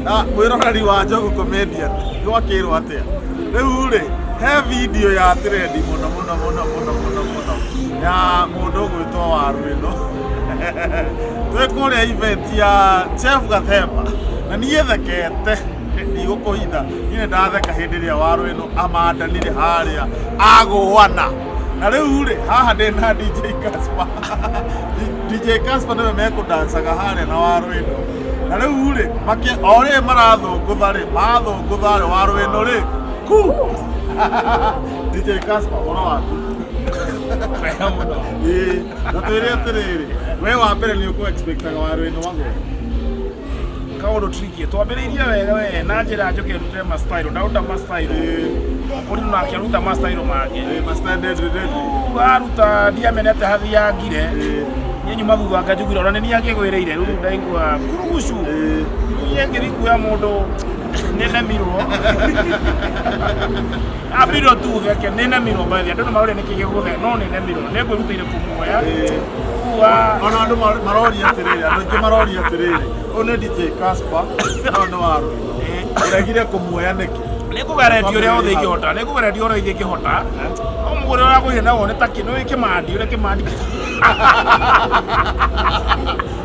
Na mwĩroreri wa Njogu Comedian gwakĩrwo atĩa? Rĩu rĩ, he video ya trend mũno mũno mũno mũno mũno mũno ya mũndũ ũgwĩtwo Waru ĩno. Twĩ kũrĩa event ya Chef Gathemba na niĩ thekete ndigũkũhitha, niĩ nĩ ndatheka hĩndĩ ĩrĩa Waru ĩno amandanire harĩa agũana. Na rĩu rĩ, haha ndĩ na DJ Casper. DJ Casper nĩwe mekũdancaga harĩa na Waru ĩno. Na rĩu rĩ, makĩ o rĩ marathũngũtha rĩ, mathũngũtha rĩ, Waru ĩno rĩ, ku! DJ Casper, ũhoro waku? Wega mũno. Ĩĩ, na twĩre atĩrĩrĩ, we wa mbere nĩ ũkũ expectaga Waru ĩno agwe? Kaũndũ tricky. Twambĩrĩirie wega we na njĩra njũke ndute ma style. Ndaruta ma style. Mũkũrinũ nake aruta ma style make. Ĩĩ, ma style deadly deadly. Rĩu aruta ndiamenete hathiangire. Niĩ nyuma thutha ngajugire ona nĩ niĩ angĩgwĩrĩire rĩu ndaigua kurugucu. Rĩu niĩ ngĩrikuoya mũndũ nĩ nemirwo. Ambirwo tu theke nĩ nemirwo by the way. Andũ nĩ maroria nĩkĩ gĩgũthe no nĩ nemirwo. Nĩ ngwĩrutĩire kũmuoya. Rĩu Ona andũ maroria atĩrĩrĩ, andũ aingĩ maroria atĩrĩrĩ, ũyũ nĩ DJ Casper, no nĩ Waru ĩno. Ũregire kũmuoya nĩkĩ? Nĩ ngũgeretie ũrĩa wothe ingĩhota, nĩ ngũgeretie ũrĩa ingĩhota. No mũgũrĩ ũrĩa agũire naguo nĩ ta kĩ, nĩ kĩmandi, ũrĩa kĩmandi.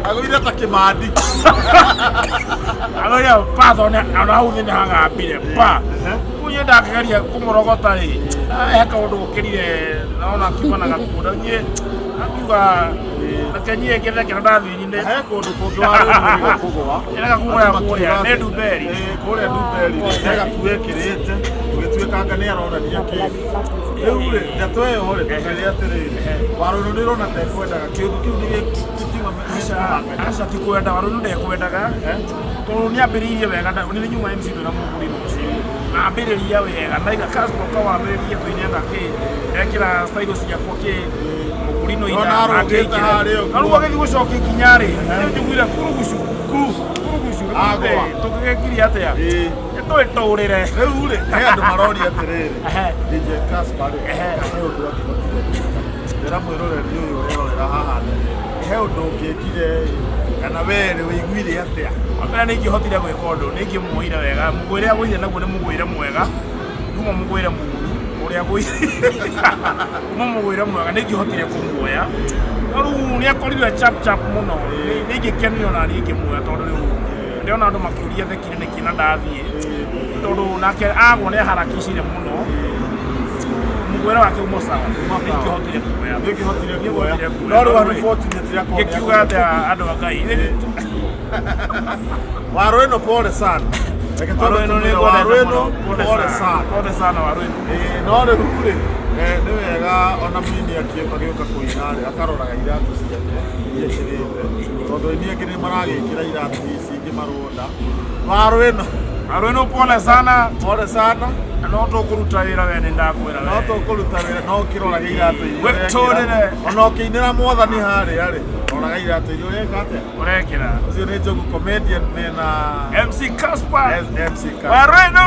Agũire ta kĩmandi. Agũire pa tondũ ona hau thĩ nĩ hagambire pa. Rĩu niĩ ndakĩgeria kũmũrogota rĩ, he kaũndũ gũkĩrire naona akiuma na gakuo. Rĩu niĩ akiuga reke niĩ ngĩtheke na ndathiĩ nyine. He kũndũ kũngĩ warĩrĩire kũgũa. Ĩrega kũgũa kũrĩa, nĩ Ndumberi. Ĩĩ, kũrĩa Ndumberi rĩ, he gakuo ekĩrĩte, gũgĩtuĩkanga nĩ aronania kĩndũ. Rĩu rĩ, ndeto ĩyo rĩ, tũkwĩre atĩrĩrĩ, Warũrũ nĩ ũrona ta ekwendaga, kĩũndũ kĩu nĩ gĩkiuma Aca ti kwenda, Warũrũ ndekwendaga. Tondũ nĩ ambĩrĩirie wega, nĩ nyuma MC twĩna mũgũri rũciũ. Na ambĩrĩria wega, ndaiga Casper ũka wambĩrĩrie tũine anga kĩ, ekĩra style ciakwa kĩ, mũgũri no ina Ona arũgĩte harĩa ũguo. Na rĩu agĩthiĩ gũcokia ikinya rĩ, nĩ njiguire kurugucu, ku, kurugucu, Agũa. tũgĩgĩkirie atĩa? Ĩĩ. Nĩ twĩtũrĩre. Rĩu rĩ, he andũ maroria atĩrĩrĩ, Ehe. DJ Casper rĩ, Ehe. he ũndũ angĩhotire gwĩka. Ndĩra mwĩroreri ũyũ ũrerorera haha atĩrĩrĩ, he ũndũ ũngĩkire kana we rĩ ũiguire atĩa? Wa mbere nĩ ingĩhotire gwĩka ũndũ, nĩ ingĩmuoire wega. Mũgwĩre agũire naguo nĩ mũgwĩre mwega, nduma mũgwĩre mũru, ũrĩa agũire uma mũgwĩre mwega, nĩ ingĩhotire kũmuoya. No rĩu nĩ akorirwe chap chap mũno, nĩ ingĩkenire ona niĩ ingĩmuoya tondũ rĩu ndĩrona andũ makĩũria thekire nĩkĩ na ndathiĩ, tondũ nake agwo nĩ aharakicire mũno, mũgwĩre wake uma sawa, nĩ ingĩhotire kuoya. Nĩ ũngĩhotire Nĩ kuoya. ingĩhotire kuoya. No rĩu unfortunately akorwo nĩ Ngĩkiuga atĩa andũ a Ngai? Waru ĩno pole sana. Reke twambe Waru ĩno nĩ tũmwĩre ngwendete Waru ĩno mũno. Pole pole sana. sana. Pole sana Waru ĩno. Ĩĩ, no rĩu rĩ, nĩ wega ona mũini agĩũka kũina rĩ, akaroraga iratũ ciake iria ekĩrĩte, tondũ aini angĩ nĩ maragĩkĩra iratũ ici ingĩ maronda. Waru ĩno. Waru ĩno pole sana. Pole sana. Na no tũkũruta wĩra we nĩ ndakwĩra No we. tũkũruta wĩra no ũkĩrorage iratũ iria ũrekĩra. Wĩtũrĩre. Ona ũkĩinĩra mwathani harĩa rĩ, roraga iratũ iria ũreka atĩa? Ũrekĩra. Ũcio nĩ Njogu Comedian mena MC Casper. MC Casper. Waru ĩno.